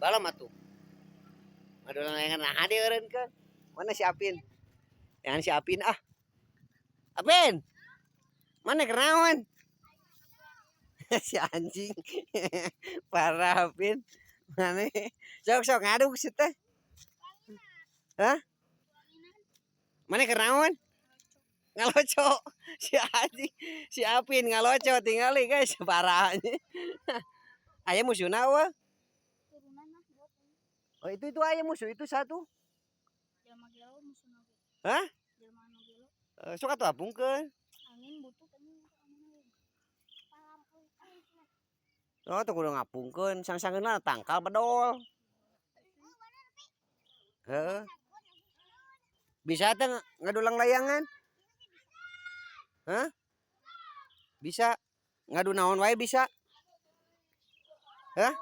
Balem atuh. Ngadulang layangan nah dieureunkeun. Mana si Apin? Jangan si Apin ah. Apin. Mana kenaon? Si anjing. Parah Apin. Mana? Sok sok ngaduk sih teh. Hah? Mana kenaon? Ngaloco. Si anjing, si Apin ngaloco tingali, guys, parah. Aya musuhna wah. Turunan lah buat. Oh, itu aya musuh itu satu. Jelema gelo musuhna ge. Hah? Jelema nu gelo. Eh, sok atuh apungkeun. Angin butut anjing. Oh, tuh kudu ngapungkeun, sang-sangeunna tangkal bedol. Heeh. Bisa teh ngadulang layangan? Hah? Bisa. Ngadu naon wae bisa? Hah?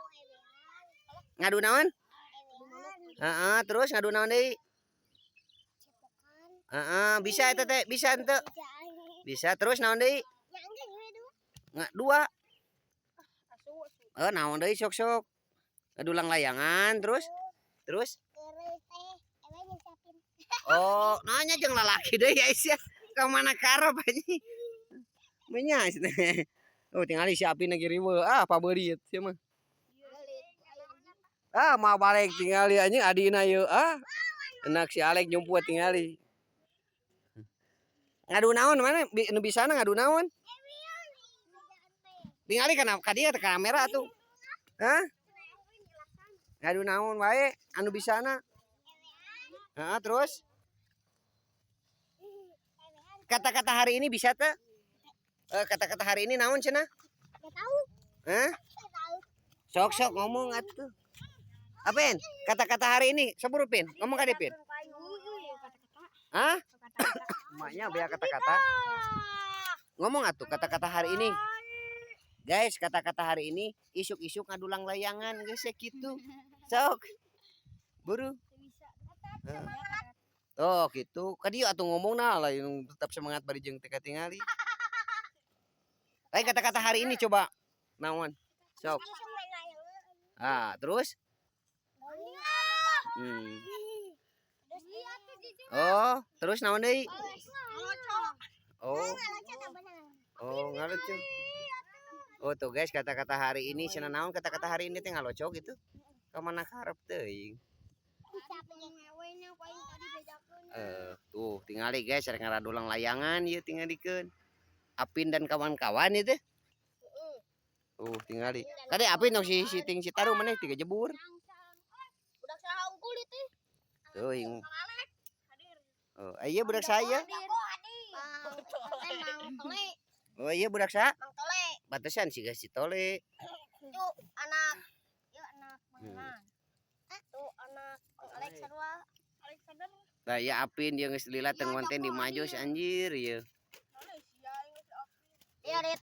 Ngadu naon? Heeh, terus ngadu naon deui? Heeh, bisa eta teh, bisa henteu? Bisa, terus naon deui? Nggak dua. Asu asu. Eh, naon deui sok sok. Ngadulang layangan terus terus. Oh, nanya jeung lalaki deui ya sia. Ka mana karep anjing. Menya. Oh, tingali si Apin lagi riweuh. Ah, pabeurit sia mah. Ah, mau balik tingali anjing adina ieu. Ah. Enak si Alek nyumput tingali. Ngadu naon mana nu bisana ngadu naon? Tingali kana ka dieu teh kamera tuh. Hah? Ngadu naon wae anu bisana? Heeh, terus kata-kata hari ini bisa teh? Eh, kata-kata hari ini naon cenah? Gak tahu. Hah? Gak tahu. Sok sok ngomong atuh. Apin? Kata-kata hari ini, seburu Pin. Ngomong ka Pin. Kata-kata. Hah? Kata-kata. Emaknya bea kata-kata. Ngomong atuh kata-kata hari ini. Guys, kata-kata hari ini isuk-isuk ngadulang layangan guys ya gitu. Sok. Buru. Bisa. Heeh. Oh, gitu. Ka dieu atuh ngomongna lain tetap semangat bari jeung teu katingali. Lain kata-kata hari ini coba. Naon? Sok. Ah, terus? Oh, terus naon deui? Oh. Oh, ngaloco. Oh, tuh guys, kata-kata hari ini cenah naon kata-kata hari ini teh ngaloco gitu. Ka mana karep teuing. Eh, tuh tingali guys, rek ngaradulang layangan ieu tingalikeun. Apin dan kawan-kawan itu. Tuh tingali. Kade Apin tong si si ting si taruh maneh tiga jebur. Budak saha unggul itu? Teuing. Oh, iya budak saya. Mang Tole. Oh iya budak sa. Mang Tole. Batasan sih guys si Tole. Itu anak. Ya anak Mang Man. Tuh anak Mang Alex sarua. Alexander. Lah ya Apin jeung geus lila teu ngonten di Majos anjir ieu. Iya, Dit.